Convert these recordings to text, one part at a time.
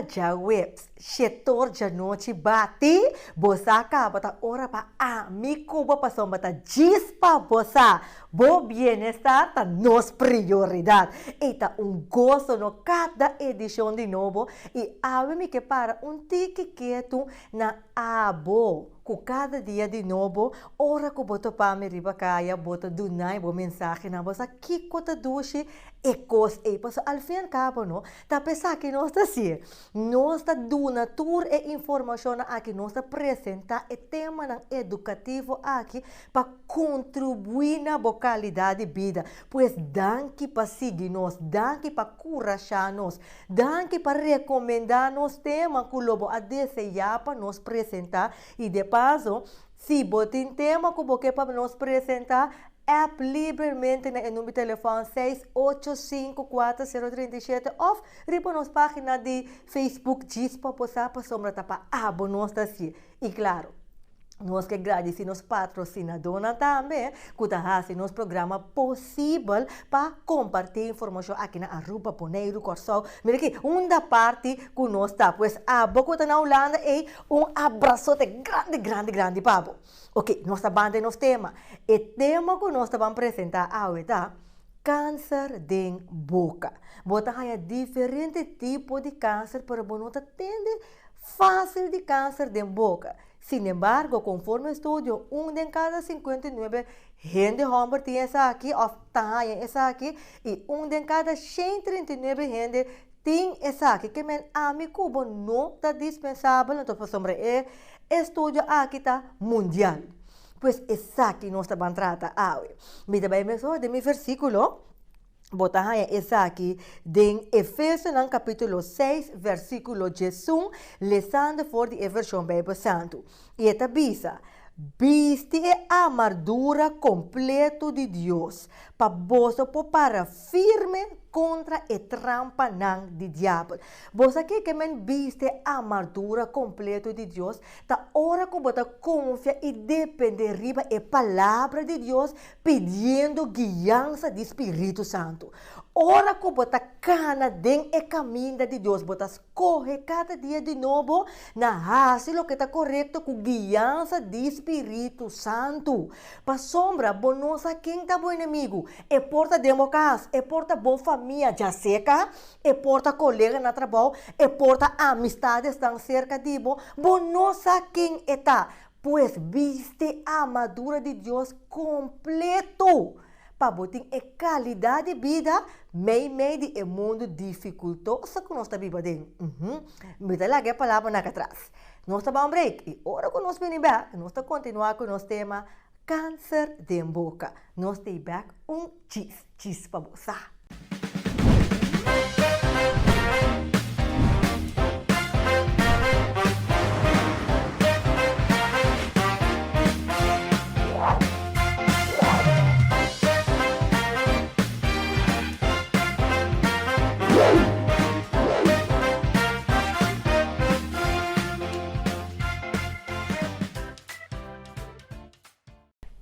Ora djaweps shetor djanochi bati, bo sa kaba ta ora pa ami ku bo pasobra ta djis pa bo sa. Bo bienestar ta nos prioridat. I ta un goso no kada edishon di nobo i awe mi ke para un tiki ketu na abo ku kada dia di nobo ora ku bo topa mi riba kaya bo ta dunai bo mensahenan bo sa kiko ta dushi e kos ei pasobra al fin al kabo no Ta p'esaki nos ta hasié. Nos ta duna tur e informashonnan aki, nos ta presentá e temanan edukativo aki pa kontribuí na bo kalidat di bida. Pues danki pa sigui nos, danki pa kurashá nos, danki pa rekomendá nos tema ku lo bo a deseá pa nos presentá i de paso, si bo tin tema ku bo ke pa nos presentá, App libremente na e number di telefòn seis ocho sinku kuater sero trinta i shete òf riba nos página di Facebook djis pa bo sa pasobra ta pa abo nos ta hasié. I klaro, nos ke gradisí nos patrosinadónan tambe ku ta hasi nos programa posibel pa kompartí informashon aki na Aruba, Boneiru, Kòrsou, mira aki unda parti ku nos ta. Pues abo ku ta na Hulanda ei un abrasote grandi grandi grandi pa bo. Ok, nos ta ban den nos tema. E tema ku nos ta ban presentá awe ta Kanser den boka. Bo ta haña diferente tipo di kanser, pero bo no ta tende fásil di kanser den boka. Sinembargo, konforme estudio, un den kada 59 hende hòmber tin esaki òf ta haña esaki i un den kada 139 hende Tin esaki ke men ami ku bo no ta dispensabel anto pasobra e estudio aki ta mundial. Pues esaki nos ta ban trata awe. Mi ta bai mesora den mi versikulo, bo ta haña esaki den Efesonan kapitulo seis versikulo diesun, lesando for di e vershon Beibel Santu. I e ta bisa, Bisti e amardura kompleto di Dios, pa boso por para firme kontra e trampanan di diabel. Bo sa ke ke men bisti e amardura kompleto di Dios? Ta ora ku bo ta konfia i depende riba e Palabra di Dios pidiendo guiansa di Spiritu Santu. Ora ku bo ta kana den e kaminda di Dios, bo ta Kohe kada dia di nobo na hasi loke ta korekto ku guiansa di Spiritu Santu. Pasobra bo no sa ken ta bo enemigu. E por ta den bo kas, e por ta bo famia djaseka, e por ta kolega na trabou, e por ta amistadesnan serka di bo. Bo no sa ken e ta. Pues bisti armadura di Dios kompleto. pa bo tin e kalidat di bida meimei di e mundu difikultoso ku nos ta biba den. Uhum. Mi ta laga e palabranan aki atras. Nos ta bai un break i ora ku nos bini bèk nos ta kontinuá ku nos tema Kanser den boka. Nos ta i bèk un chis chis pa bo sa.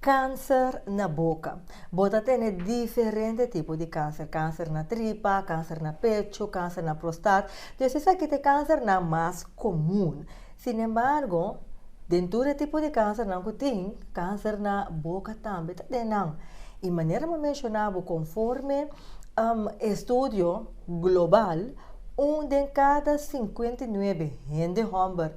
Kanser na boka. Bo ta tene diferente tipo di kanser, kanser na tripa, kanser na pecho, kanser na prostat. Dus esaki ta e kansernan mas komun. Sinembargo, den tur e tipo di kansernan ku tin, kanser na boka tambe ta den nan. I manera mi a menshoná bo konforme estudio global, un den kada 59 hende hòmber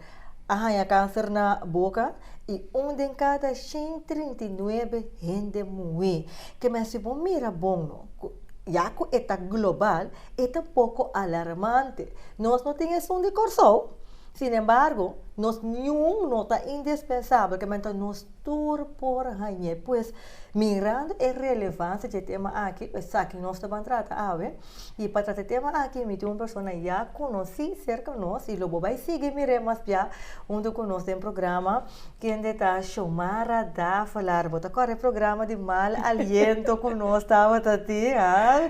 a haña kanser na boka i un den kada 139 hende muhé. Ke men si bo mira bon no, ku ya ku e ta global, e ta poko alarmante. Nos no tin esun di Kòrsou, sinembargo, nos niun no ta indispensabel, ke men ta nos tur por hañ'é. Pues, mirando e relevansia dje tema aki, esaki nos ta ban trata awe. I pa trata e tema aki mi tin un persona ya konosí serka nos i lo bo bai sigui mir'é mas bia huntu ku nos den programa, kende ta Xiomara Davelaar. Bo ta kòrda e programa di Mal Aliento ku nos tabata tin, ha?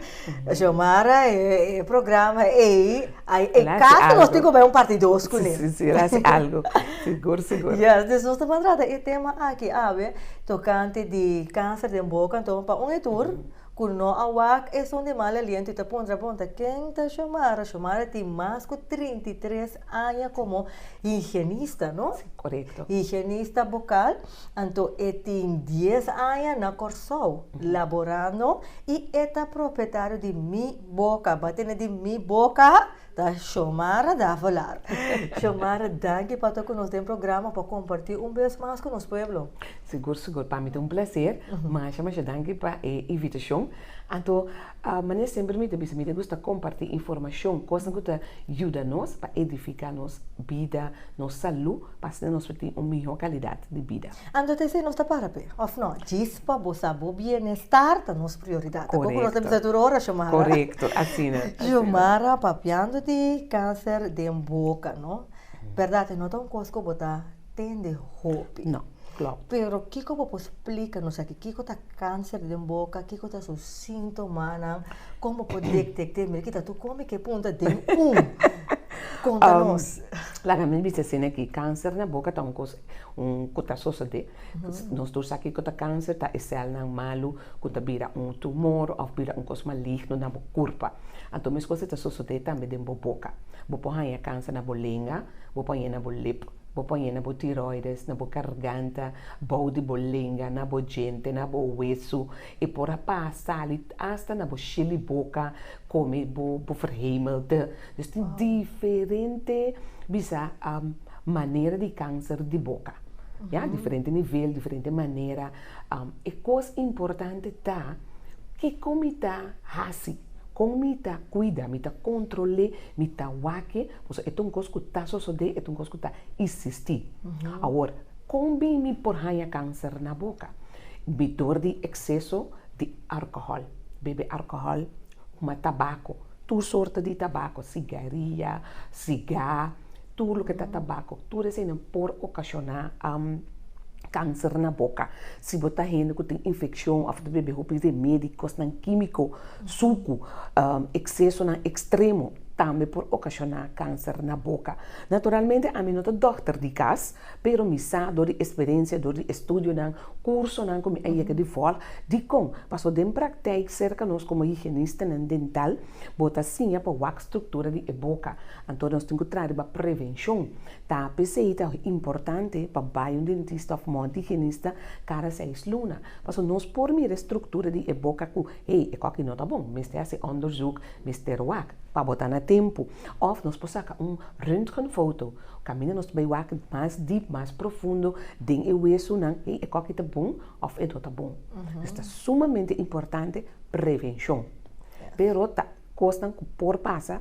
Xiomara, e programa ei, e kasi nos tin ku bai un parti dos kuné. Sí, sí, el a hasi algu. Sigur, sigur. Yes, dus nos ta ban trata e tema aki awe tokante di kanser den boka. Anto pa un e tur. Ku no a wak esun di mal aliento i ta puntra puntra ken ta Xiomara. Xiomara tin mas ku 33 aña komo higienista, no? Sí, korekto. Higienista bokal, anto e tin 10 aña na Kòrsou laborando i e ta propietario di Mi Boka. Bo a tende di Mi Boka? Ta Xiomara Davelaar. Xiomara, danki pa ta ku nos den programa pa kompartí un bes mas ku nos pueblo. Sigur, sigur. Pa mi ta un plaser. Masha, masha danki pa e invitashon. Anto, manera semper mi ta bisa, mi ta gusta kompartí informashon, kosnan ku ta yuda nos pa edifiká nos bida, nos salú, pa asina nos por tin un mihó kalidat di bida. Anto ta esei nos ta para p'e, òf no? Djis pa bo sa bo bienestar ta nos prioridat. Tampoco nos ta bisa tur ora, Xiomara. Korekto, asina, asina. Xiomara, papiando di kanser den boka, no? Bèrdat, e no ta un kos ku bo ta tende hopi. No, klòp. Pero kiko bo por splika nos aki? Kiko ta kanser den boka? Kiko ta su síntomanan? Kon bo por detekt'é? Mira kita tur kon mi ke punta den un. Konta nos. Laga mi bisa asina aki, kanser na boka ta un kos un ku ta sosodé. Nos tur sa kiko ta kanser, ta e sèlnan malu ku ta bira un tumor òf bira un kos maligno na bo kurpa. Anto meskos e ta sosodé tambe den bo boka. Bo por haña kanser na bo lenga, bo por haña na bo lip, bo por haña na bo tiroides, na bo garganta, bou di bo lenga, na bo djente, na bo wesu. E por a pasa sali asta na bo shel di boka, kome bo bo verhemelte. Dus tin diferente bisa manera di kanser di boka. Ya, diferente nivel, diferente manera. E kos importante ta kiko mi ta hasi, kon mi ta kuida, mi ta kontrol'é, mi ta wak e, pasobra e ta un kos ku ta sosodé, e ta un kos ku ta isistí. Awor, kon bin mi por haña kanser na boka? Bi dor di ekseso di alkohòl, bebe alkohòl, huma tabako, tur sorto di tabako, sigaria, sigá, tur loke ta tabako, tur eseinan por okashoná kanser na boka. Si bo ta hende ku tin infekshon òf ta bebe hopi remedi, kosnan kímiko, suku, eksesonan ekstremo tambe por okashoná kanser na boka. Naturalmente ami no ta dòkter di kas, pero mi sa dor di eksperensia, dor di estudionan, kursonan ku mi a yega di vòlg, dikon? Pasobra den praktijk serka nos komo higienistanan dental bo ta siña pa wak struktura di e boka. Anto nos tin ku traha riba prevenshon. Ta p'esei ta importante pa bai un dentista òf mònt-higienista kada seis luna. Pasobra nos por mira e struktura di e boka ku, hey, e kòki no ta bon, mester hasi òndersuk, mester wak pa bo ta na tempu. Òf nos por saka un röntgenfoto kaminda nos ta bai wak mas dip, mas profundo den e wesunan, hey, e kòki ta bon òf e no ta bon. Dus ta sumamente importante prevenshon. Pero ta kosnan ku por pasa,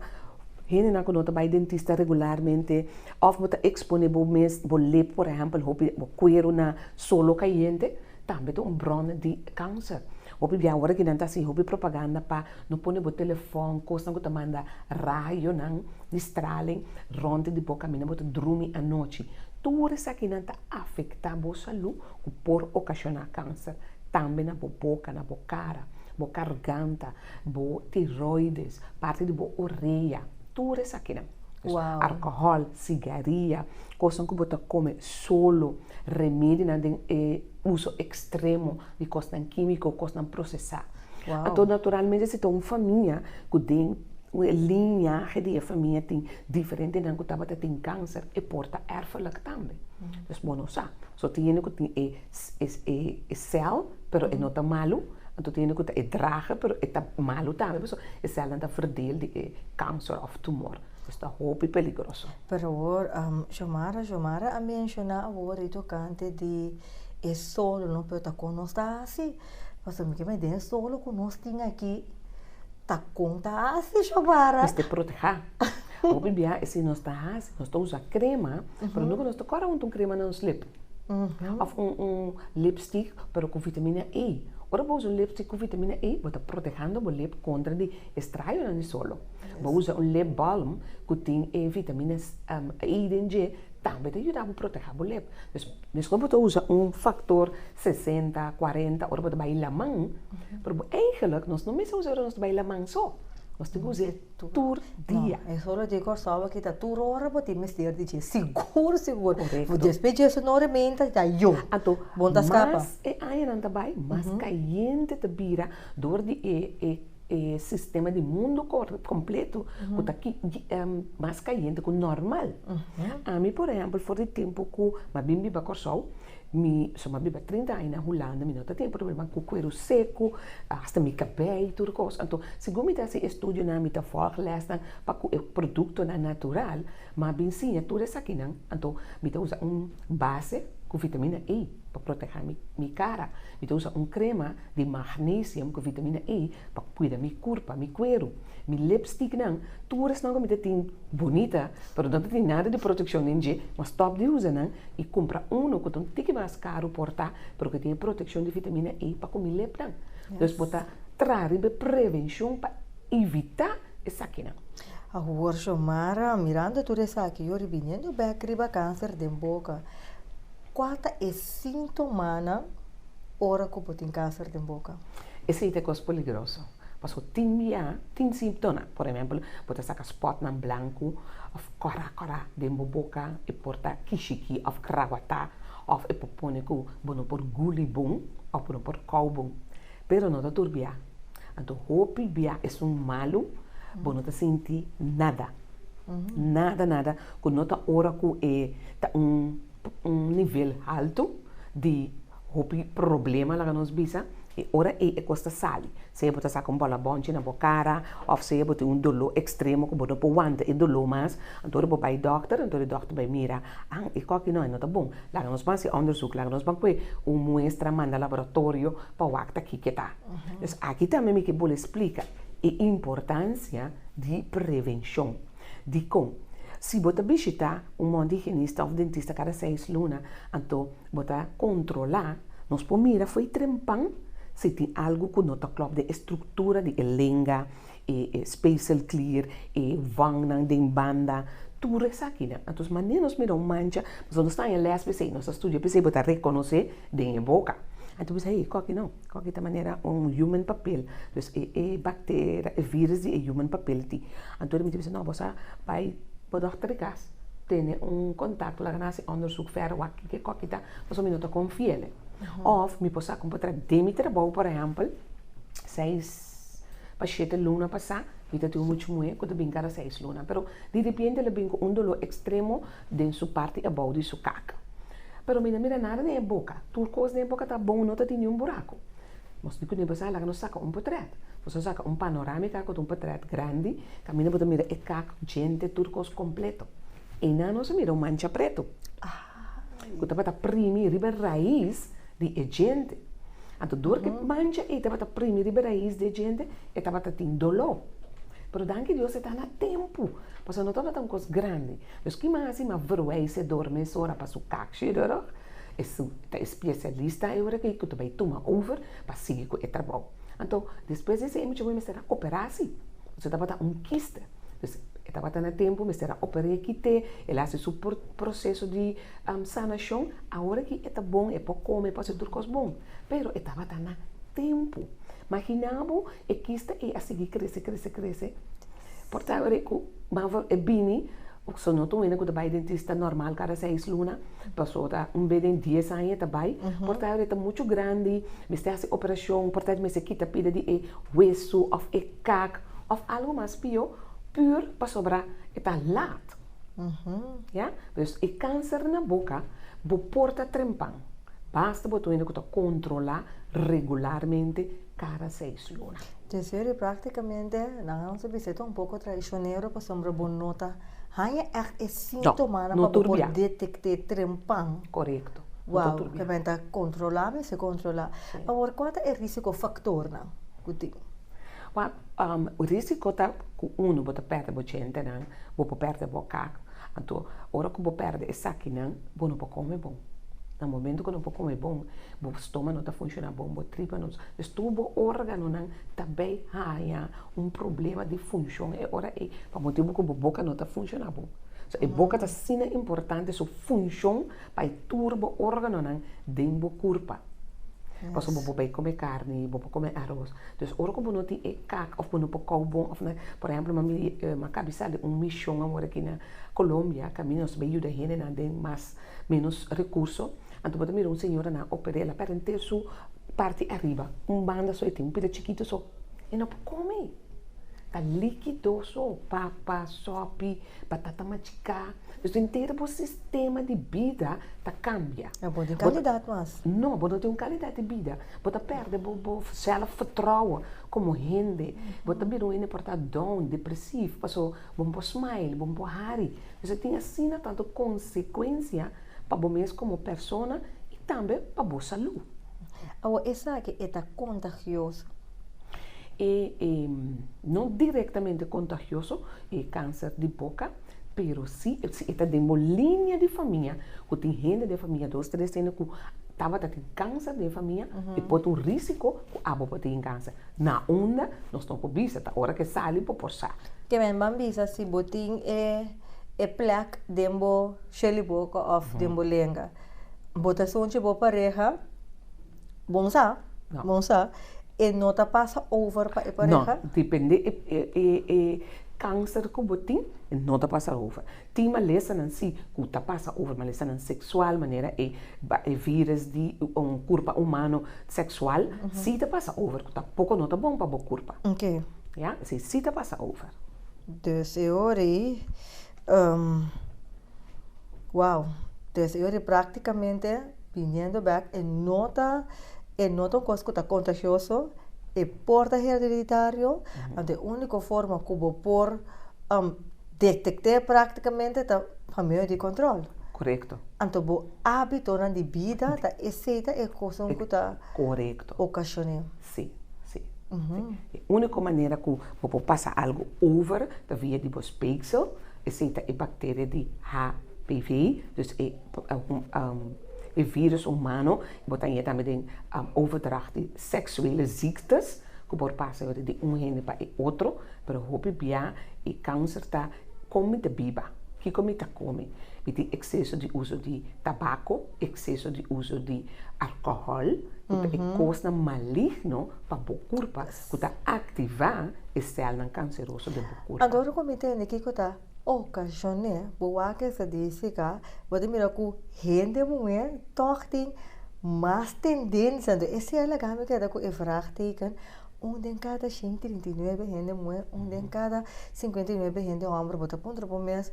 hendenan ku no ta bai dentista regularmente òf bo ta eksponé bo mes, bo lip por ehèmpel, hopi bo kueru na solo kayente, tambe ta un bron di kanser. Hopi bia ora ki nan ta hasi hopi propaganda pa no pone bo telefòn, kosnan ku ta manda rayonan di straling rònt di bo kaminda bo ta drumi anochi. Tur esakinan ta afektá bo salú ku por okashoná kanser tambe na bo boka, na bo kara, bo karganta, bo tiroides, parti di bo orea, tur esakinan. Dus alkohòl, sigaria, kosnan ku bo ta kome solo, remedinan den e uso ekstremo di kosnan kímiko, kosnan prosesá. Anto naturalmente si ta un famia ku den e liñahe di e famia tin diferentenan ku tabata tin kanser, e por ta erfelijk tambe. Dus bo no sa. So tin hende ku tin e e sèl pero e no ta malu, anto tin hende ku ta e drager pero e ta malu tambe pasobra e sèlnan ta verdeel di e kanser òf tumor. Dus ta hopi peligroso. Pero awor Xiomara, Xiomara a menshoná awor e tokante di e solo no, pero ta kon nos ta hasi? Pasobra mi ke mei den e solo ku nos tin aki ta kon ta hasi Xiomara? Mester protehá. Hopi bia esei nos ta hasi, nos ta usa krema, pero nunka nos ta kòrda hunta un krema na nos lip. Òf un un lipstick pero ku vitamina E. Ora bo usa un lipstick ku vitamina E bo ta protehando bo lip kontra di e strayonan di solo. Bo usa un lip balm ku tin e vitamina E den dje tambe ta yuda bo proteha bo lip. Dus meskos bo ta usa un faktor sesenta, kuarenta ora bo ta bai laman, pero bo eigenlik nos no mester usa ora nos ta bai laman so. Nos tin ku us'é tur dia. No, e solo di Kòrsou aki ta tur ora bo tin mester di dje, sigur sigur. Korekto. Despues dje su no rementa ta yo. Anto, Bo no ta skapa. mas e añanan ta bai, mas kayente ta bira dor di e e e sistema di mundu kompleto ku ta mas kayente ku normal. Ami por ehèmpel for di tempu ku mi a bin biba Kòrsou, Mi so m'a biba 30 aña na Hulanda, mi no ta tin problema ku kueru seku, hasta mi kabei, tur kos. Anto, segun mi ta hasi estudionan, mi ta vòlg lèsnan pa ku e produktonan natural, m'a bin siña tur esakinan. Anto, mi ta usa un base ku vitamina E pa protehá mi mi kara. Mi ta usa un krema di magnesium ku vitamina E pa kuida mi kurpa, mi kueru. Mi lipstiknan, tur esnan ku mi ta tin bunita, pero no ta tin nada di protekshon den dje, m'a stòp di usa nan. I kumpra unu ku ta un tiki mas karu por ta, pero ku tin e protekshon di vitamina E pa ku mi lepnan. Dus bo ta traha riba e prevenshon pa evitá esakinan. Awor Xiomara, mirando tur esaki yo ribiniendo bek riba kanser den boka, kua ta e sintomanan ora ku bo tin kanser den boka? Esei ta e kos peligroso. Pasobra tin bia tin símptoma. Por ehèmpel, bo ta saka spòtnan blanku òf kòrá kòrá den bo boka, e por ta kishikí òf krawatá òf e por pone ku bo no por guli bon òf bo no por kou bon. Pero no ta tur bia. Anto hopi bia esun malu bo no ta sinti nada. Nada nada ku no ta ora ku e ta un un nivel haltu di hopi problema laga nos bisa. E ora ei e kos ta sali. Sea bo ta saka un bòlabònchi na bo kara òf sea bo tin un doló ekstremo ku bo no por wanta e doló mas, anto ora bo bai dòkter, anto e dòkter bai mira, ah, e kòki no, e no ta bon. Laga nos ban hasi òndersuk, laga nos ban kue un muestra manda laboratorio pa wak ta kiko e ta. Dus aki tambe mi ke bole splika e importansia di prevenshon. Dikon? Si bo ta bishitá un mòndihigienista òf dentista kada seis luna, anto bo ta kontrolá, nos por mira fo'i trempan si tin algu ku no ta klòp den e struktura di e lenga, e e speselklier, e wangnan den banda, tur esakinan. Anto manera nos mira un mancha, pasobra nos ta haña lès p'esei, nos ta studia p'esei, bo ta rekonosé den e boka. Anto bo bisa, hey, kòki no, kòki ta manera un human papel, dus e e bakteria, e virus di e human papel tin. Anto mi ta bisa, no, bo sa bai bo dòkter di kas. Tene un kontakto, laga nan hasi onderzoek verder wak kiko e koki ta, pasobra mi no ta konfi'el. Òf mi por sa kon por traha den mi trabou, por ehèmpel, seis pa shete luna pasá mi ta tin un mucha muhé ku ta bin kada seis luna, pero di repente el a bin ku un doló ekstremo den su parti abou di su kak. Pero mi no mira nada den e boka, tur kos den e boka ta bon, no ta tin niun buraku. Nos di kuné pasá laga nos saka un potrèt. Nos a saka un panorámika ku ta un potrèt grandi kaminda bo ta mira e kak, djente, tur kos kompleto. Einan nos a mira un mancha pretu ku tabata primi riba e rais di e djente. Anto dor ku e mancha ei tabata primi riba e rais di e djente, e tabata tin doló. Pero danki Dios e ta na tempu, pasobra no tabata un kos grandi. Dus ki mi a hasi? Mi a verwijs e dor mesora pa su kakchirurg. Esun ta e spesialista e ora aki ku ta bai tuma over pa sigui ku e trabou. Anto, despues di esei mucha mester a operá si. Pasobra tabata un kiste. Dus e tabata na tempu mester a oper'é kit'é, el a hasi su proseso di sanashon. Awor aki e ta bon, e por kome, e por hasi tur kos bon. Pero e tabata na tempu. Maginá bo e kiste ei a sigui krese, krese, krese. Por ta ora ku e bini, so no ta un hende ku ta bai dentista normal kada seis luna. Pasobra un be den dies aña e ta bai, por ta e ta muchu grandi, mester hasi operashon, por ta mester kita pida di e wesu òf e kak òf algu mas pió, pur pasobra e ta lat. Ya, dus e kanser na boka bo por ta trempan, basta bo ta un hende ku ta kontrolá regularmente kada seis luna. Deseri praktikamente nan a bisa e ta un poko traishonero pasobra bo no ta Haña ègt e síntomanan pa bo por detekt'é trempan. Korekto. Wou, ke men ta kontrolá, mester kontrolá. Awor, kua ta e risiko faktornan ku tin? Wak, risiko ta ku unu bo ta pèrdè bo djentenan, bo por pèrdè bo kak. Anto, ora ku bo pèrdè esakinan, bo no por kome bon. Na momento ku no por kome bon, bo stoma no ta funshoná bon, bo tripa no, dus tur bo órganonan ta bai haña un problema di funshon e ora ei pa motibu ku bo boka no ta funshoná bon. So e boka ta asina importante su funshon pa e tur bo órganonan den bo kurpa. Pasobra bo por bai kome karni, bo por kome aros. Dus ora ku bo no tin e kak òf bo no por kou bon òf na, por ehèmpel mi a kabi sali un mishon awor aki na Colombia kaminda nos ta bai yuda hendenan den mas ménos rekurso. Anto bo ta mira un señora nan a oper'é, el a pèrdè henter su parti ariba, un banda so e tin, un pida chikitu so, e no por kome. Ta líkido so, papa, sòpi, batata machiká. Dus henter bo sistema di bida ta kambia. No bo tin kalidat mas. No, bo no tin un kalidat di bida. Bo ta pèrdè bo bo sèlfvertrouwen komo hende. Bo ta bira un hende por ta down, depresief, paso bo no por smile, bo no por hari. Dus e tin asina tantu konsekuensia pa bo mes komo persona i tambe pa bo salú. Awor esaki e ta kontagioso? E e no direktamente kontagioso, e kanser di boka, pero si si e ta den bo linia di famia, ku tin hende den famia, dos tres hende ku tabata tin kanser den famia, e por ta un risiko ku abo por tin kanser. Na unda nos no por bisa, ta ora ku e sali bo por sa. Ke men ban bisa si bo tin e e plek den bo sheli boka òf den bo lenga, bo ta sunchi bo pareha, bon sa, bon sa, e no ta pasa over pa e pareha? No, depende e e e kanser ku bo tin, e no ta pasa over. Tin malesanan si ku ta pasa over, malesanan seksual manera e e virus di un kurpa humano seksual si ta pasa over, ku tampoko no ta bon pa bo kurpa. Ya, esei si ta pasa over. Dus e ora ei, wow, dus e ora ei praktikamente biniendo bek e no ta, e no ta un kos ku ta kontagioso, e por ta hereditario, anto e úniko forma ku bo por detekt'é praktikamente ta pa medio di kòntròl. Korekto. Anto bo hábitonan di bida ta esei ta e kosnan ku ta okashoné. Sí, sí. E úniko manera ku bo por pasa algu over ta via di bo speeksel, esei ta e bakteria di HPV, dus e e virus humano, bo ta haña tambe den overdracht di seksuele ziektes ku por pasa di un hende pa e otro, pero hopi bia e kanser ta kon mi ta biba, kiko mi ta kome, mi tin ekseso di uso di tabako, ekseso di uso di alkohòl, ku ta e kosnan maligno pa bo kurpa ku ta aktivá e sèlnan kanseroso den bo kurpa. Anto ku mi tende kiko ta okashoné bo wak e stadistika, bo ta mira ku hende muhé tòg tin mas tendensia, anto esei a laga mi keda ku e vraagteken, un den kada shen 39 hende muhé, un den kada 59 hende hòmber, bo ta puntra bo mes,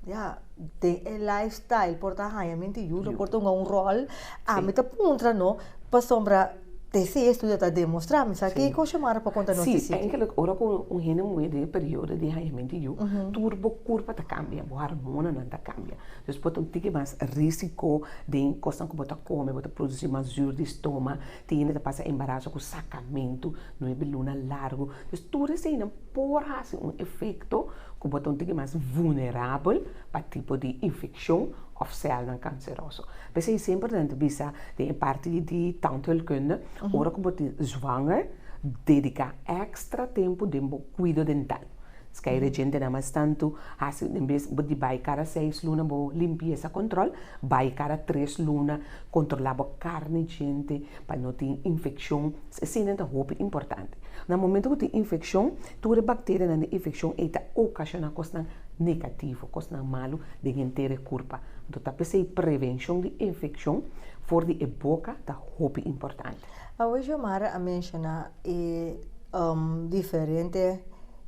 ya, den e lifestyle por ta haña minti yu lo por tunga un ròl, ami ta puntra no, pasobra esei estudio ta demostrá, mi sa kiko Xiomara por konta nos Sí, eigenlijk ora ku un hende muhé den e periodo di hañamento di yu, tur bo kurpa ta kambia, bo hormonanan ta kambia. Dus bo ta un tiki mas risiko den kosnan ku bo ta kome, bo ta produsí mas zuur di stoma, tin hende ta pasa embaraso ku sakamentu, nuebe luna largu. Dus tur eseinan por hasi un efekto ku bo ta un tiki mas vulnerabel pa tipo di infekshon òf sèlnan kanseroso. P'esei semper nan ta bisa den e parti di tandheelkunde, ora ku bo tin zwanger, dediká èkstra tempu den bo kuido dental. Skei djentenan mas tantu hasi en bes di bai kada seis luna bo limpiesa kòntròl, bai kada tres luna kontrolá bo karni djente pa no tin infekshon. Eseinan ta hopi importante. Na momento ku tin infekshon, tur e bakterianan di infekshon ei ta okashoná kosnan negativo, kosnan malu den henter e kurpa. Anto ta p'esei prevenshon di infekshon for di e boka ta hopi importante. Awe Xiomara a menshoná e diferente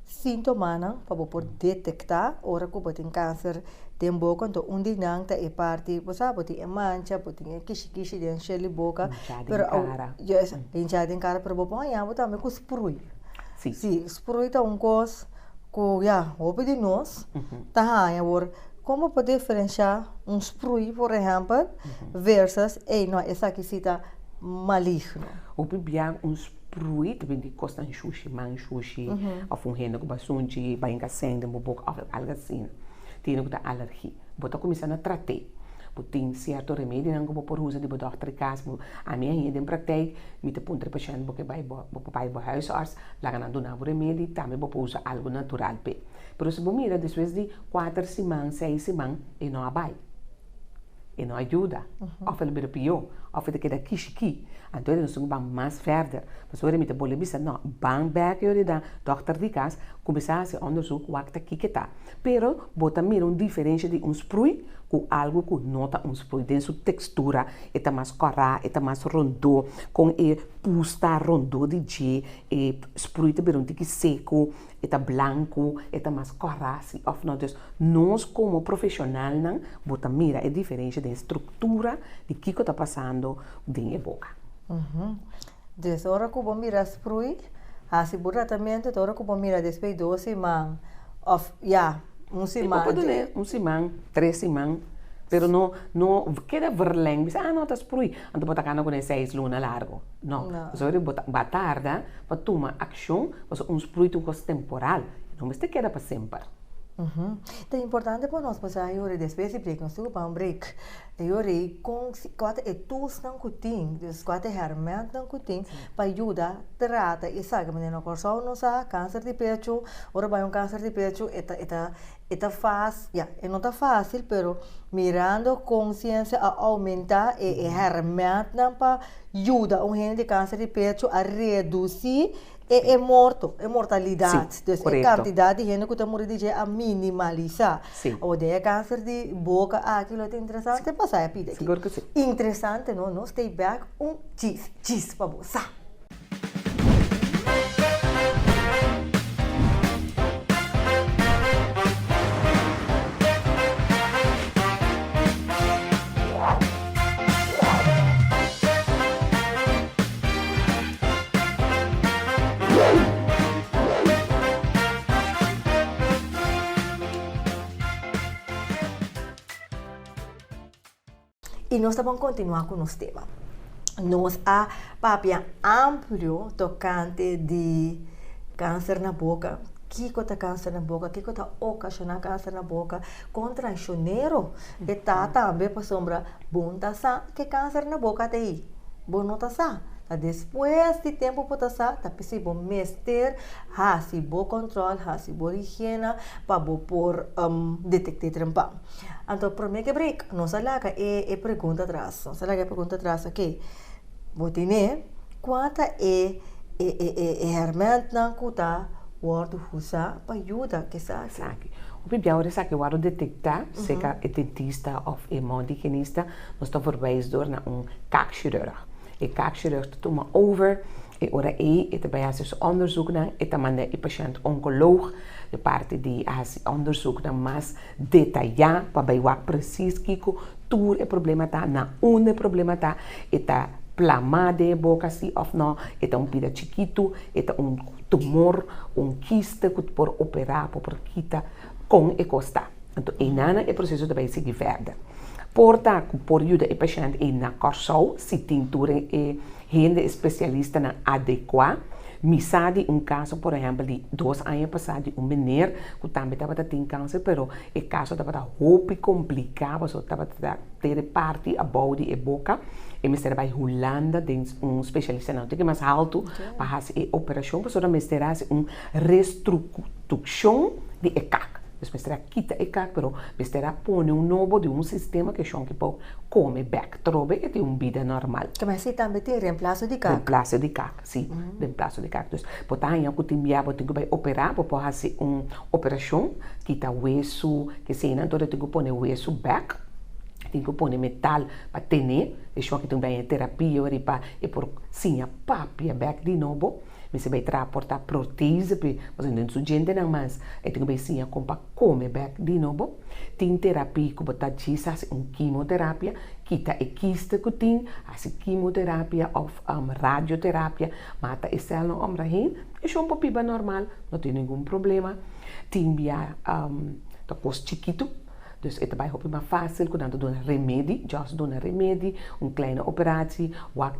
síntomanan pa bo por detektá ora ku bo tin kanser den boka. Anto un di nan ta e parti, bo sa, bo tin e mancha, bo tin e kishi kishi den shel di boka. Hinchá den kara. Yes, hinchá den kara, pero bo por haña bo tambe ku sprui. Sí. Sí, sprui ta un kos ku ya, hopi di nos ta haña awor. Kon bo por diferenshá un sprui, por ehèmpel, versus, ey no, esaki sí ta maligno? Hopi bia un sprui ta bin di kosnan shushi, man shushi, òf un hende ku basunchi bai hinka sèn den bo boka òf algu asina. Tin hende ku ta alergi. Bo ta kuminsá na trat'é. Bo tin sierto remedinan ku bo por usa di bo dòkter di kas. Bo, ami a hia den praktijk, mi ta puntra e pashènt bo ke bai bo, bo por bai bo huisarts, laga nan duna bo remedi, tambe bo por usa algu natural p'e. Pero si bo mira despues di kuater siman, seis siman, e no a bai. E no a yuda. Òf el a bira pió. Òf e ta keda kishikí. Anto nos tin ku ban mas verder. Pasobra mi ta bolbe bisa, no, ban bèk e ora di dòkter di kas, kuminsá hasi òndersuk wak ta kiko ta. Pero bo ta mira un diferensha di un sprui ku algu ku no ta un sprui. Den su tekstura e ta mas kòrá, e ta mas rondó, kon e pus ta rondó di dje, e sprui ta bira un tiki seku, e ta blanku, e ta mas kòrá si òf no. Dus nos komo profeshonalnan bo ta mira e diferensha den struktura di kiko ta pasando den e boka. Dus ora ku bo mira sprui, hasi bo tratamentu, ta ora ku bo mira despues di dos siman òf ya, un siman. Bo por dun'é un siman, tres siman, pero no no keda verleng, bisa ah no ta sprui, anto bo ta kanda kuné seis luna largu. No, pasobra bo ta ba tarda pa tuma akshon, pasobra un sprui ta un kos temporal, e no mester keda pa semper. Ta importante pa nos pasá e ora despues di break, nos tin ku pa un break. E ora ei kon si kua ta e toolsnan ku tin, dus kua ta e hèrmèntnan ku tin pa yuda trata esaki. Manera na Kòrsou nos sa kanser di pechu, ora bai un kanser di pechu e ta e ta e ta fas, ya e no ta fásil pero mirando kon siensia a oumentá e e hèrmèntnan pa yuda un hende di kanser di pechu a redusí E e morto, e mortalidat, Sí, dus e korekto. kantidat di hende ku ta muri di dje a minimalisá. Sí. Awor den e kanser di boka aki lo ta interesante pasá e pida aki. Sigur ku sí. Interesante no, nos stay back un djis djis pa bo sa. I nos ta bon kontinuá ku nos tema. Nos a papia amplio tokante di kanser na boka, kiko ta kanser na boka, kiko ta okashoná kanser na boka, kon traishonero e ta tambe pasobra bon ta sa ke kanser na boka ta ei. Bo no ta sa. Ta despues di tempu bo ta sa, ta p'esei bo mester hasi bo kòntròl, hasi bo higiena pa bo por detekt'é trempa. Anto promé ke break nos a laga e e pregunta atras, nos a laga e pregunta atras, oke, bo tene kua ta e e e e hèrmèntnan ku ta wòrdu usá pa yuda ku esaki? Esaki. Hopi bia ora esaki wòrdu detektá serka e dentista òf e mondhigienista, Nos ta verwijs door na un kaakchirurg. E kaakchirurg ta tuma over, e ora ei e ta bai hasi su onderzoeknan, e ta manda e pashènt onkoloog, e parti di hasi onderzoeknan mas detayá pa bai wak presis kiko tur e problema ta, na unda e problema ta, e ta plamá den e boka si òf nò, e ta un pida chikitu, e ta un tumor, un kiste ku por operá pa por kita kon e kos ta. Anto einanan e proseso ta bai sigui verder. Por ta ku por yuda e pashènt ei na Kòrsou si tin tur e hende e spesialistanan adekuá. Mi sa di un kaso por ehèmpel di dos aña pasá di un meneer ku tambe tabata tin kanser pero e kaso tabata hopi kompliká pasobra tabata ta tere parti abou di e boka. E mester a bai Hulanda den un spesialistanan un tiki mas haltu pa hasi e operashon pasobra mester a hasi un restruktukshon di e kak. Dus mester a kita e kak, pero mester a pone un nobo di un sistema ke shonki por kome bek trobe e tin un bida normal. Ke mester tambe tin reemplaso di kak. Reemplaso di kak, si, reemplaso di kak. Dus bo ta haña ku tin bia bo tin ku bai operá, bo por hasi un operashon, kita wesu, keseinan, anto tin ku pone wesu bek, tin ku pone metal pa tene, e shonki tin ku bai haña terapia ora pa e por siña papia bek di nobo. Mester bai traha por ta protese p'e, pasobra den su djentenan mas e tin ku bai siña kon pa kome bèk di nobo. Tin terapia ku bo ta djis hasi un kimoterapia, kita e kiste ku tin, hasi kimoterapia òf radioterapia, mata e sèlnan omraheen, e shon por biba normal, no tin ningun problema. Tin bia ta kos chikitu. Dus e ta bai hopi mas fácil ku nan ta duna remedi, just duna remedi, un kleine operatie, wak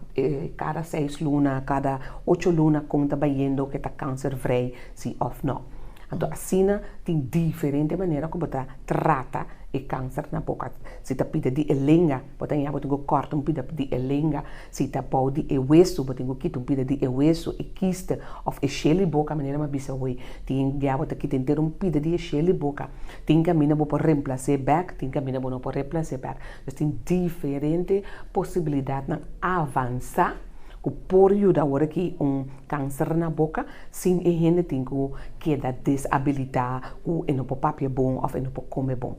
kada seis luna, kada ocho luna kon ta bayendo ke ta kanservrij si òf nò. Anto asina tin diferente manera ku bo ta trata e kanser na boka. Si ta pida di e lenga, bo ta ña bo tin ku kòrta un pida di e lenga. Si ta bou di e wesu, bo tin ku kita un pida di e wesu, e kiste òf e shel di boka, manera mi a bisa hoy. Tin bia bo ta kita henter un pida di e shel di boka. Tin kaminda bo por remplas'é bèk, tin kaminda bo no por remplas'é bèk. Pues tin diferente posibilidatnan avansá ku por yuda ora ki un kanser na boka sin e hende tin ku keda desabilitá ku e no por papia bon òf e no por kome bon.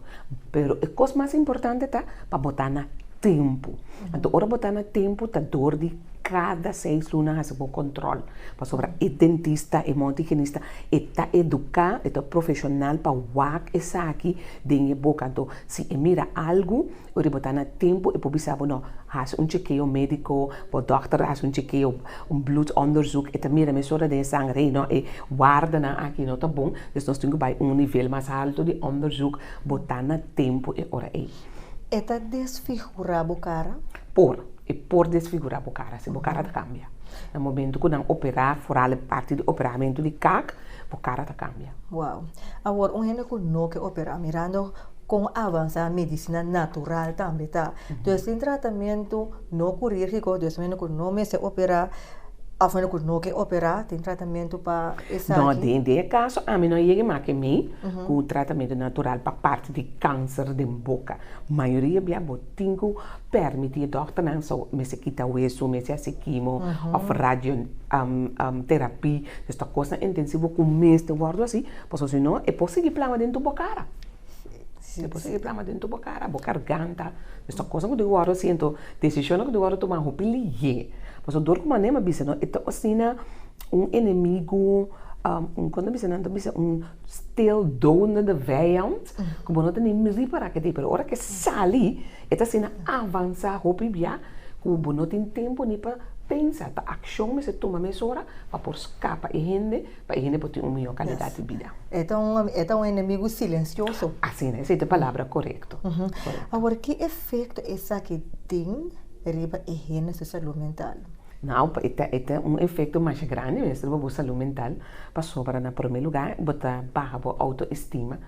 Pero e kos mas importante ta pa bo ta na tempu. Anto ora bo ta na tempu ta dor di kada seis luna hasi bo kòntròl. Pasobra e dentista, e mondhigienista e ta eduká, e ta profeshonal pa wak esaki den e boka. Anto si e mira algu, ora bo ta na tempu e por bisa bo no, hasi un chekeo médiko, bo dòkter a hasi un chekeo, un bloedonderzoek, e ta mira mesora den e sanger, hey no, e waardenan aki no ta bon, dus nos tin ku bai un nivel mas haltu di onderzoek, bo ta na tempu e ora ei. E ta desfigurá bo kara? Por. E por desfigurá bo kara, si bo kara ta kambia. Na momentu ku nan operá, foral e parti di operamentu di kak, bo kara ta kambia. Wow. Awor, un hende ku no ke operá, mirando kon avansá medisina natural tambe ta. Dus tin tratamentu no kurirgiko, dus un hende ku no mester operá òf un hende ku no ke operá, tin tratamentu pa esaki? No, den e kaso ami no a yega make mei ku tratamentu natural pa parti di kanser den boka. Mayoria bia bo tin ku permití e dòkternan so mester kita wesu, mester hasi kimo òf radio terapia. Dus ta kosnan intensivo ku mester wòrdu hasi, pasobra si no e por sigui plama den tur bo kara. E por sigui plama den tur bo kara, bo garganta. Dus ta kosnan ku tin ku wòrdu hasi, anto desishonnan ku tin ku wòrdu tuma hopi lihé. Pasobra dor ku manera mi a bisa no e ta asina un enemigu, un kon ta bisa nan ta bisa un stil dodende vijand ku bo no ta ni ripará ke ta ei, pero ora ke sali e ta asina avansá hopi bia ku bo no tin tempu ni pa pensa, ta akshon mester tuma mesora pa por skapa e hende, pa e hende por tin un mihó kalidat di bida. E ta un e ta un enemigu silensioso. Asina, esei ta e palabra korekto. Awor, ki efekto esaki tin riba e hende su salú mental? Nau, e ta e ta un efekto masha grandi mes riba bo salú mental, pasobra na promé lugá bo ta baha bo outoestima,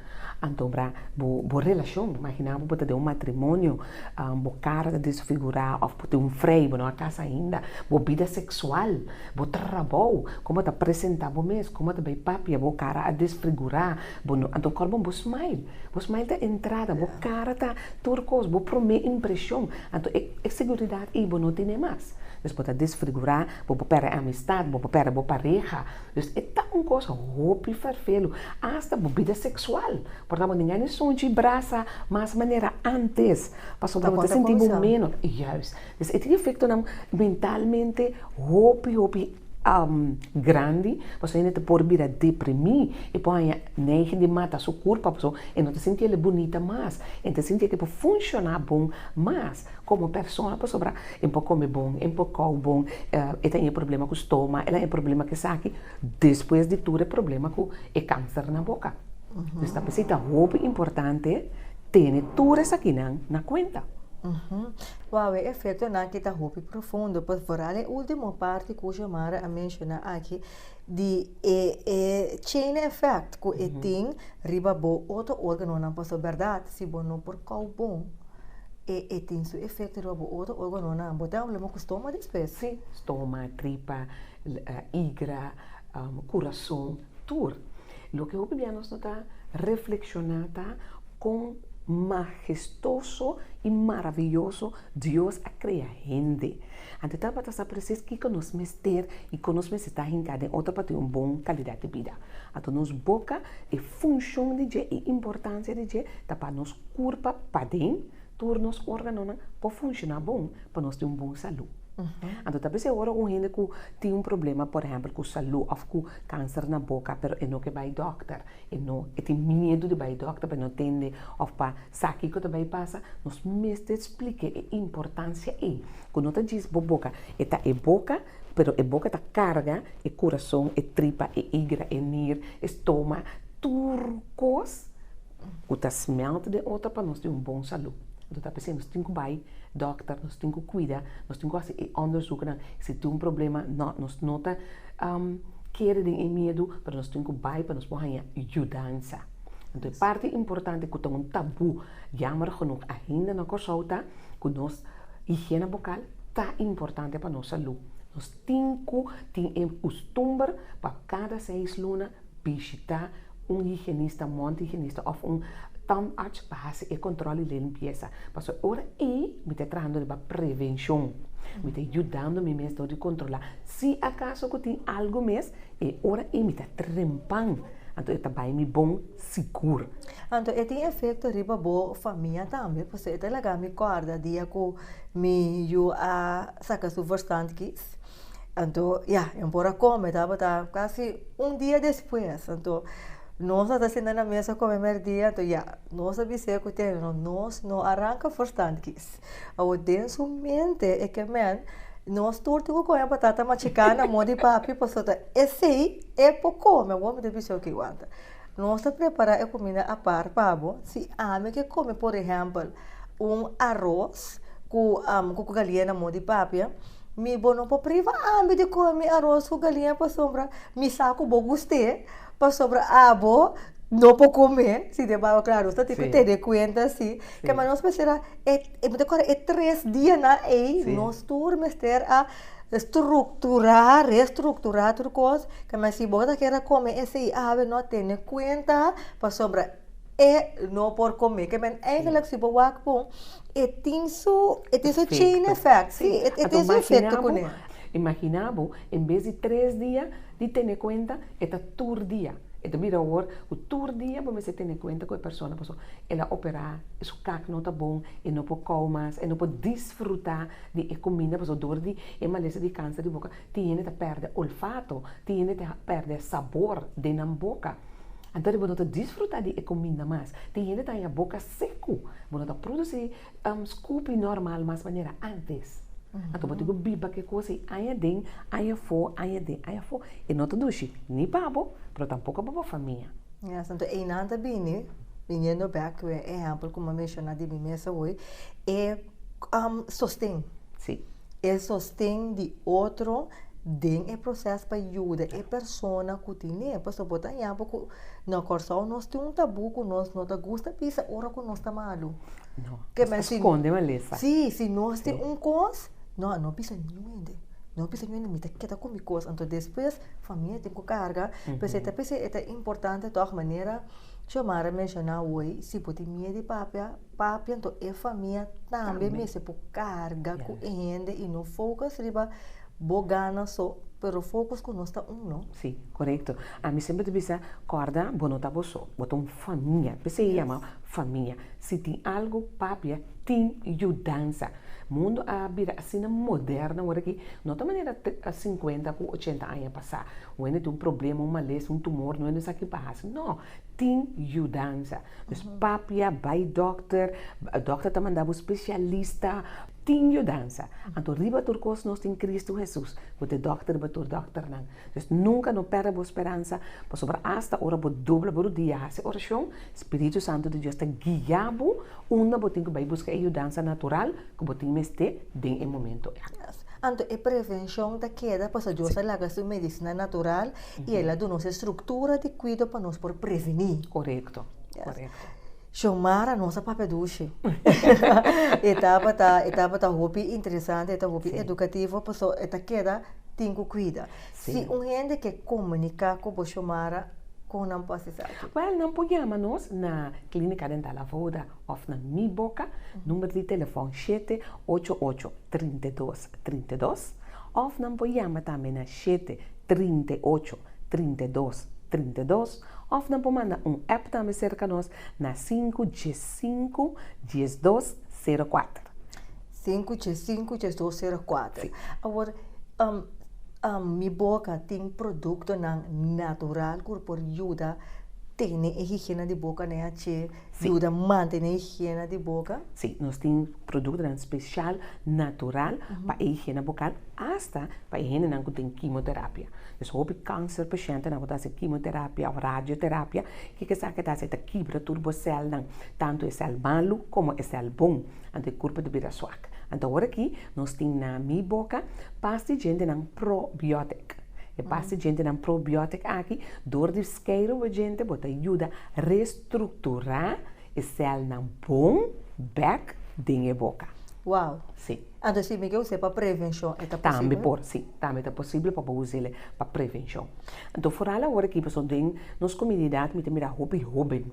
anto bra bo bo relashon, imaginá bo bo ta den un matrimonio, bo kara ta desfigurá òf bo tin un frei, bo no a kasa ainda, bo bida seksual, bo trabou, kon bo ta presentá bo mes, kon bo ta bai papia, bo kara a desfigurá, bo no, anto kòrda bo smile, bo smile ta entrada, bo kara ta tur kos, bo promé impreshon, anto e e seguridat ei bo no tene mas. Dus bo ta desfigurá, bo por pèrdè amistat, bo por pèrdè bo pareha. Dus e ta un kos hopi ferfelu. Asta bo bida seksual. Por ta bo ninga ni sunchi brasa mas manera antes. Pasobra bo ta sinti bo menos. Juist. Dus e tin efektonan mentalmente hopi hopi grandi. Pasobra hende ta por bira deprimí. E por haña neiging di mata su kurpa pasobra e no ta sinti el bunita mas. E no ta sinti ke por funshoná bon mas. Komo persona pasobra e por kome bon, e por kou bon, e ta haña problema ku stoma, el a haña problema ku esaki, despues di tur e problema ku e kanser na boka. Dus ta p'esei ta hopi importante tene tur esakinan na kuenta. Wou, e efektonan aki ta hopi profundo, pues vooral e ultimo parti ku Xiomara a menshoná aki di e e chain effect ku e tin riba bo otro organonan, pasobra bèrdat si bo no por kou bon, E e tin su efecto riba bo otro organonan. Bo ta problema cu stoma despues. Sí, stoma, tripa, igra, curason, tur. Loke hopi bia nos no ta reflexiona ta con mahestoso y maraviyoso Dios a crea hende. Anto tabata sa precies kico nos mester y con nos mester ta hinca den otro pa tin un bon calidad di bida. Anto nos boca, e funcion di dje, e importancia di dje ta pa nos Kurpa paden, tur nos órganonan por funshoná bon pa nos tin un bon salú. Anto ta p'esei ora un hende ku tin un problema, por ehèmpel ku salú òf ku kanser na boka, pero e no ke bai dòkter, e no e tin miedu di bai dòkter pa e no tende òf pa sa kiko ta bai pasa, nos mester splik'é e importansia ei, ku no ta djis bo boka, e ta e boka, pero e boka ta karga e kurason, e tripa, e igra, e nir, e stoma, tur kos. Ku ta smelt den otro pa nos tin un bon salú. Anto ta p'esei nos tin ku bai dòkter, nos tin ku kuida, nos tin ku hasi e ònderzoeknan. Si tin un problema, no, nos no ta Kere den e miedu, pero nos tin ku bai pa nos por haña yudansa. Anto e parti importante ku ta un tabú, jammer genoeg ainda na Kòrsou ta ku nos higiena bokal ta importante pa nos salú. Nos tin ku tin e kustumber pa kada seis luna bishitá un higienista, mondhigienista òf un tandarts pa hasi e kòntròl i limpiesa. Pasobra e ora ei mi ta trahando riba prevenshon. Mi ta yudando mi mes dor di kontrolá si akaso ku tin algu mes, e ora ei mi ta trempan. Anto e ta bai mi bon sigur. Anto e tin efekto riba bo famia tambe, pasobra e ta laga mi kòrda dia ku mi yu a saka su verstandkies. Anto ya, e por a kome, tabata kasi un dia despues. Anto nos a ta sinta na mesa kome mèrdia, anto ya, nos a bis'é ku te nos no a ranka verstandkies. Awor den su mente e ke men, nos tur tin ku kome batata machiká na mon di papi pasobra ta esei e por kome. Awor mi ta bisa oke wanta, nos ta prepará e kuminda apart pa bo, si ami ke kome por ehèmpel un aros ku ku galiña na mon di papi, mi bo no por priva ami di kome mi aros ku galiña pasobra mi sa ku bo gust'é, pasobra abo no por kome, sin embargo klaro nos ta tin ku tene kuenta si, kema nos mester a e mi ta kòrda e tres dianan ei nos tur mester a strukturá, restrukturá tur kos, kema si bo ta kere kome esei awe no tene kuenta pasobra e no por kome, kema eigenlijk si bo wak bon e tin su e tin su chain effect, si e tin su efekto kuné. Imagina bo en bes di tres dia di tene kuenta e ta tur dia. E ta bira awor ku tur dia bo mester tene kuenta ku e persona pasobra el a operá, su kak no ta bon, e no por kou mas, e no por disfrutá di e kuminda pasobra dor di e malesa di kanser di boka tin hende ta pèrdè olfato, tin hende ta pèrdè sabor den nan boka. Anto bo no ta disfrutá di e kuminda mas. Tin hende ta haña boka seku, bo no ta produsí skupi normal mas manera ántes. Anto bo tin ku biba ku e kos ei aña den, aña afó, aña den, aña afó. E no ta dushi ni pa bo, pero tampoko pa bo famia. Yes, anto einan ta bini, biniendo bek ku e ehèmpel ku mi a menshoná di mi mes awor, e sosten. Sí. E sosten di otro den e proses pa yuda e persona ku tine. Pasobra bo ta haña bo ku na Kòrsou nos tin un tabú ku nos no ta gusta bisa ora ku nos ta malu. No, nos ta skonde malesa. Sí, si nos tin un kos, no, no bisa niun hende. No bisa niun hende, mi ta keda ku mi kos. Anto despues famia tin ku karga. P'esei ta p'esei e ta importante tòg manera Xiomara a menshoná awor, si bo tin miedu di papia, papia anto e famia tambe mester por karga ku e hende i no focus riba bo gana so, pero focus ku nos ta un, no? Sí, korekto. Ami semper ta bisa, kòrda bo no ta bo so, bo ta un famia. P'esei e yama famia. Si tin algu papia, tin yudansa. Mundu a bira asina moderno awor aki, no ta manera sinkuenta ku ochenta aña pasá. Un hende tin un problema, un malesa, un tumor, no hende sa ki pa hasi. No, tin yudansa. Dus papia, bai dòkter, dòkter ta manda bo spesialista, tin yudansa. Anto riba tur kos nos tin Kristu Hesus, ku ta e dòkter riba tur dòkternan. Dus nunka no pèrdè bo speransa, pasobra asta ora bo dobla bo rudia hasi orashon, Spiritu Santu di Dios ta guia bo unda bo tin ku bai buska e yudansa natural ku bo tin mester den e momento ei. Anto e prevenshon ta keda pasobra Dios a laga su medisina natural i el a duna nos e struktura di kuido pa nos por prevení. Korekto, korekto. Xiomara, nos a papia dushi. E tabata, e tabata hopi interesante, e ta hopi edukativo, pasobra e ta keda tin ku kuida. Si un hende ke komuniká ku bo Xiomara, kon nan por hasi esaki? Wèl, nan por yama nos na Klínika Dental Avoda òf na Mi Boka, number di telefòn shete ocho ocho, 32 32, òf nan por yama tambe na shete 38 32 32, òf nan por manda un app tambe serka nos na sinku diesinku diesdos sero kuater. Sinku diesinku diesdos sero kuater. Sí. Awor, Mi Boka tin produktonan natural ku por yuda tene e higiena di boka na e haché, yuda mantene e higiena di boka? Sí, nos tin produktonan spesial natural pa e higiena bokal, asta pa e hendenan ku tin kimoterapia. Dus hopi kanser pashentenan ku ta hasi kimoterapia òf radioterapia, kiko esaki ta hasi? E ta kibra tur bo sèlnan, tantu e sèl malu komo e sèl bon, anto e kurpa ta bira swak. Anto awor aki nos tin na Mi Boka pasta di djentenan probiotic. E pasta di djentenan probiotic aki, dor di skeiru bo djente bo ta yuda restrukturá e sèlnan bon bèk den e boka. Wow! Sí. Anto si mi ke us'é pa prevenshon e ta posibel? Tambe por, sí. Tambe ta posibel pa bo us'é pa prevenshon. Anto foral awor aki pasobra den nos komunidat mi ta mira hopi hóben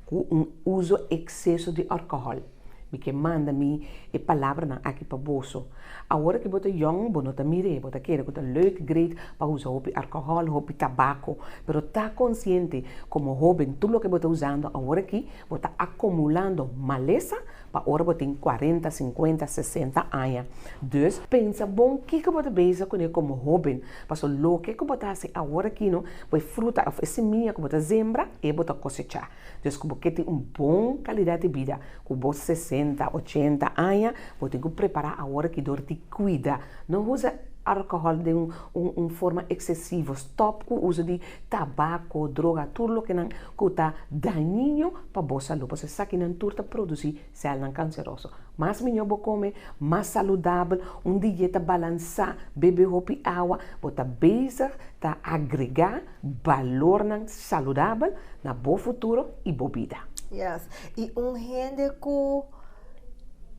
ku un uso ekseso di alkohòl. Mi ke manda mi e palabranan aki pa boso. Awor ki bo ta yòn, bo no ta mir'é, bo ta kere ku ta leuk, great pa usa hopi alkohòl, hopi tabako. Pero ta konsiente, komo hóben, tur loke bo ta usando awor aki, bo ta akomulando malesa pa ora bo tin kuarenta, sinkuenta, sesenta aña. Dus, pensa bon kiko bo ta bezig kuné komo hóben, pasobra loke ku bo ta hasi awor aki no, bo e fruta òf e simia ku bo ta sembra, e bo ta kosechá. Dus ku bo ke tin un bon kalidat di bida ku bo sesenta, ochenta aña, bo tin ku prepará awor aki dor di kuida. No usa alkohòl den un un forma eksesivo. Stòp ku uso di tabako, droga, tur lokenan ku ta dañino pa bo salú. Pasobra esakinan tur ta produsí sèlnan kanseroso. Mas mihó bo kome, mas saludabel, un dieta balansá, bebe hopi awa, bo ta bezig ta agregá balornan saludabel na bo futuro i bo bida. Yes. I un hende ku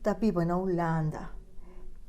ta biba na Hulanda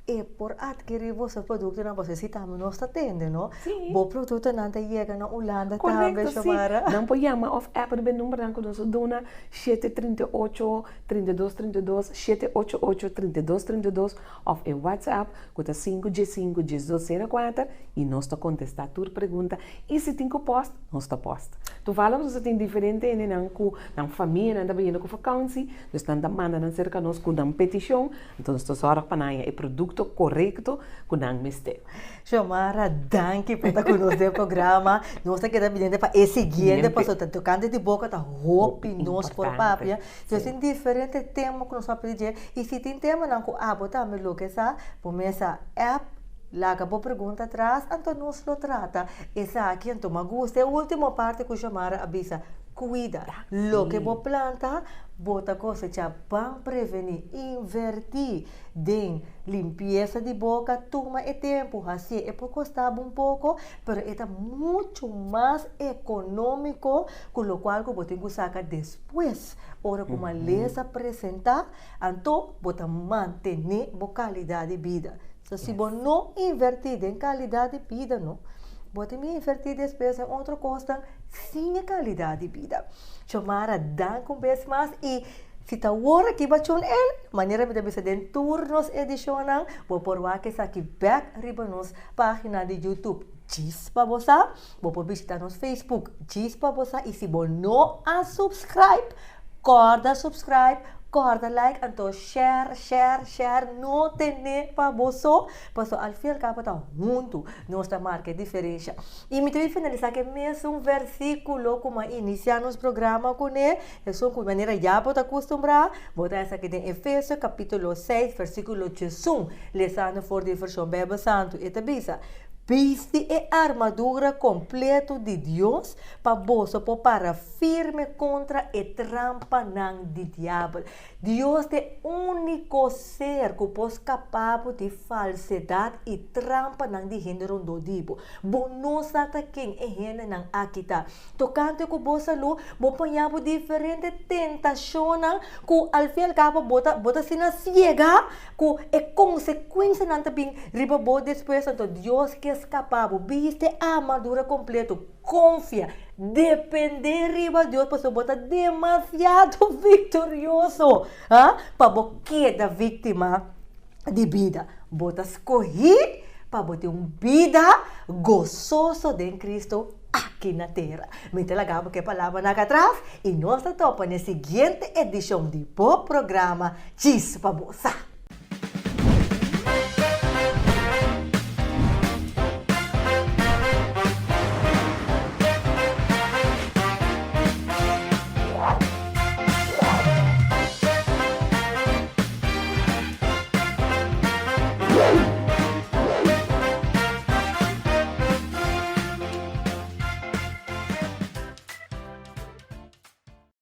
e por adkirí boso produktonan pasobra si tambe nos ta tende no? Sí. Bo produktonan ta yega na Hulanda tambe Korekto, sí. Xiomara. Nan por yama òf app riba e numbernan ku nos a duna, 738 32 32, 788 32 32 òf e WhatsApp ku ta sinku dje sinku djes dos sero kuater i nos ta kontestá tur pregunta i si tin ku pòst nos ta pòst. Toevallig nos a tin diferente hendenan ku nan famianan ta bayendo ku vakansi, dus nan ta manda nan serka nos ku nan petishon, anto nos ta sòrg pa nan haña e produkto korekto ku nan mester. Xiomara, danki pa ta ku nos den programa. Nos ta keda pendiente pa e siguiente pasobra ta tokante di boka ta hopi nos por papia. Nos tin diferente tema ku nos papia di dje i si tin temanan ku abo tambe lo ke sa, bo mesa app, laga bo pregunta atras, anto nos lo trata esaki. Anto mi a gusta e ultimo parti ku Xiomara a bisa, kuida loke bo planta, bo ta kosecha. Ban prevení, invertí den limpiesa di boka, tuma e tempu, hasié. E por kosta bo un poko, pero e ta muchu mas ekonómiko ku lokual ku bo tin ku saka despues. Ora ku malesa presentá, anto bo ta mantené bo kalidat di bida. So si bo no invertí den kalidat di bida no, bo tin ku invertí despues den otro kosnan sin e kalidat di bida. Xiomara, danki un bes mas i si ta wor aki ba tune in, manera mi ta bisa den tur nos edishonnan, bo por wak esaki bèk riba nos página di YouTube Djis pa Bo Sa. Bo por bishita nos Facebook Djis pa Bo Sa i si bo no a subscribe, kòrda subscribe, kòrda like, anto share, share, share, no tene pa bo so, pasobra al fin al kabo ta huntu nos ta marka e diferensha. I mi ta bin finalisá ku e mesun versíkulo ku mi a inisiá nos programa kuné, esun ku manera ya bo ta kustumbrá, bo ta esaki den Efesio kapítulo seis versíkulo diesun, lesando for di e vershon Beibel Santu, e ta bisa, Bisti e armadura kompleto di Dios pa boso por para firme kontra e trampanan di Diabel. Dios ta e úniko ser ku por skapa bo di falsedat i trampanan di hende rondó di bo. Bo no sa ta ken e hendenan aki ta. Tokante ku bo salú, bo paña bo diferente tentashonnan ku al fin al kabo bo ta bo ta asina siega ku e konsekuensianan ta bin riba bo despues, anto Dios ke skapa bo. Bisti e armadura kompleto, konfia, dependé riba Dios pasobra bo ta demasiado viktorioso, ha, pa bo keda víktima di bida. Bo ta skohí pa bo tin un bida gososo den Kristu aki na tera. Mi ta laga bo ku e palabranan aki atras i nos ta topa na e siguiente edishon di bo programa Djis pa Bo Sa.